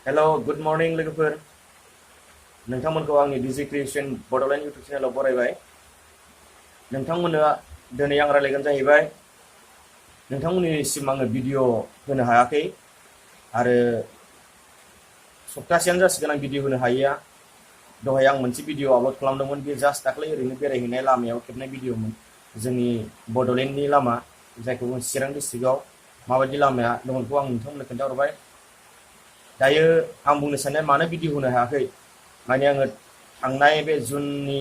Hello, good morning लोगोफोर नोंथांमोनखौ आंनि digi creation Bodoland YouTube चेनेलाव बरायबाय नोंथांमोननो दिनै आं रायलायगोन जाहैबाय नोंथांमोननिसिम आङो भिडिअ होनो हायाखै आरो सप्तासेयानो जासिगोन आं भिडिअ होनो हायैया दहाय आं मोनसे भिडिअ आपल'ड खालामदोंमोन बे जास्ट दाख्लै ओरैनो बेरायहैनाय लामायाव खेबनाय भिडिअमोन जोंनि बड'लेण्डनि लामा जायखौ जों चिरां डिस्ट्रिक्टआव माबायदि लामाया दङ बेखौ आं नोंथांमोननो खोन्थाहरबाय दायो आं बुंनो साननाय मानो भिडिअ होनो हायाखै माने आङो थांनाय बे जुननि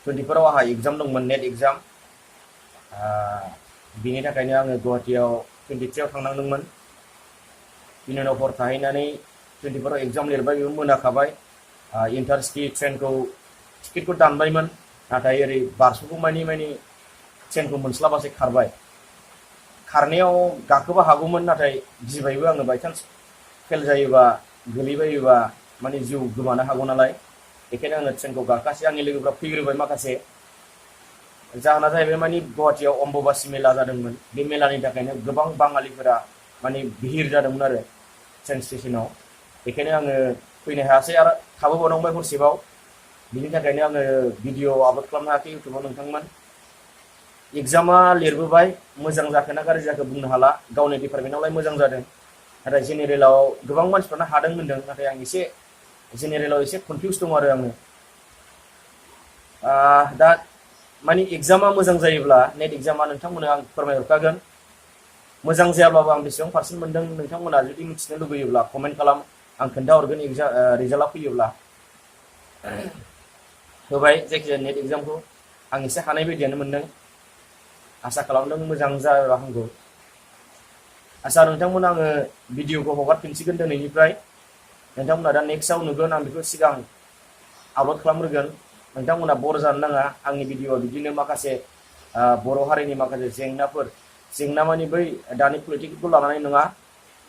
24आव आंहा एग्जाम दंमोन नेट एग्जाम बिनि थाखायनो आङो गुवाहाटीयाव 23आव थांनांदोंमोन बिनि उनाव हर थाहैनानै 24आव एग्जाम लिरबाय बेबो मोनाखाबाय इन्टारसिटि ट्रेनखौ टिकेटखौ दानबायमोन नाथाय ओरै बारस'गौमानि ट्रेनखौ मोनस्लाबासै खारबाय खारनायाव गाखोबा हागौमोन नाथाय गिबायबो आङो बायचान्स फेल जायोबा गोलैबायोबा माने जिउ गोमानो हागौ नालाय बेखायनो आङो ट्रेनखौ गाखोआसै आंनि लोगोफ्रा फैग्रोबाय माखासे जाहोना जाहैबाय माने गुवाहाटीयाव अम्बुबासि मेला जादोंमोन बे मेलानि थाखायनो गोबां बाङालिफोरा माने भिर जादोंमोन आरो ट्रेन स्टेशनाव बेखायनो आङो फैनो हायासै आरो थाबोबावनांबाय हरसेबाव बिनि थाखायनो आङो भिडिअ आपल'ड खालामनो हायाखै इउटुबाव नोंथांमोन एग्जामा लिरबोबाय मोजां जाखोना गाज्रि जाखो बुंनो हाला गावनि डिपार्टमेन्टआवलाय मोजां जादों नाथाय जेनेरेलाव गोबां मानसिफ्रानो हादों होनदों नाथाय आं एसे जेनेरेलाव एसे कनफिउस दं आरो आङो दा माने एग्जामा मोजां जायोब्ला नेट एग्जामा नोंथांमोननो आं फोरमायहरखागोन मोजां जायाब्लाबो आं बेसेबां पार्सेन्ट मोनदों नोंथांमोना जुदि मिथिनो लुगैयोब्ला कमेन्ट खालाम आं खोन्थाहरगोन रिजाल्टआ फैयोब्ला होबाय जायखिजाया नेट एग्जामखौ आं एसे हानाय बायदियानो मोनदों आसा खालामदों मोजां जायोबा हामगौ आसा नोंथांमोन आङो भिडिअखौ हगारफिनसिगोन दिनैनिफ्राय नोंथांमोना दा नेक्स्टआव नुगोन आं बेखौ सिगां आपल'ड खालामग्रोगोन नोंथांमोना बर जानो नाङा आंनि भिडिअआ बिदिनो माखासे बर' हारिनि माखासे जेंना मानि बै दानि पलिटिक्सखौ लानानै नङा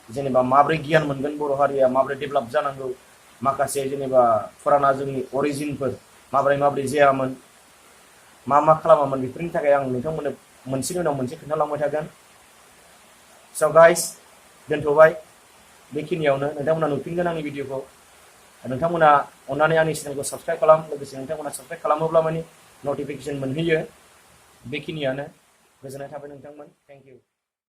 जेनेबा माब्रै गियान मोनगोन बर' हारिया माब्रै डेभेलप जानांगौ माखासे जेनेबा फुराना जोंनि अरिजिनफोर माब्रै जायामोन मा खालामामोन बेफोरनि थाखाय आं नोंथांमोननो मोनसेनि उनाव मोनसे खोन्थालांबाय थागोन स' गाइस दोनथ'बाय बेखिनियावनो नोंथांमोना नुफिनगोन आंनि भिडिअखौ नोंथांमोना अन्नानै आंनि चेनेलखौ साबस्क्राइब खालाम लोगोसे नोंथांमोना साबस्क्राइब खालामोब्ला माने नटिफिकेसन मोनहैयो बेखिनियानो गोजोननाय थाबाय नोंथांमोन थेंक इउ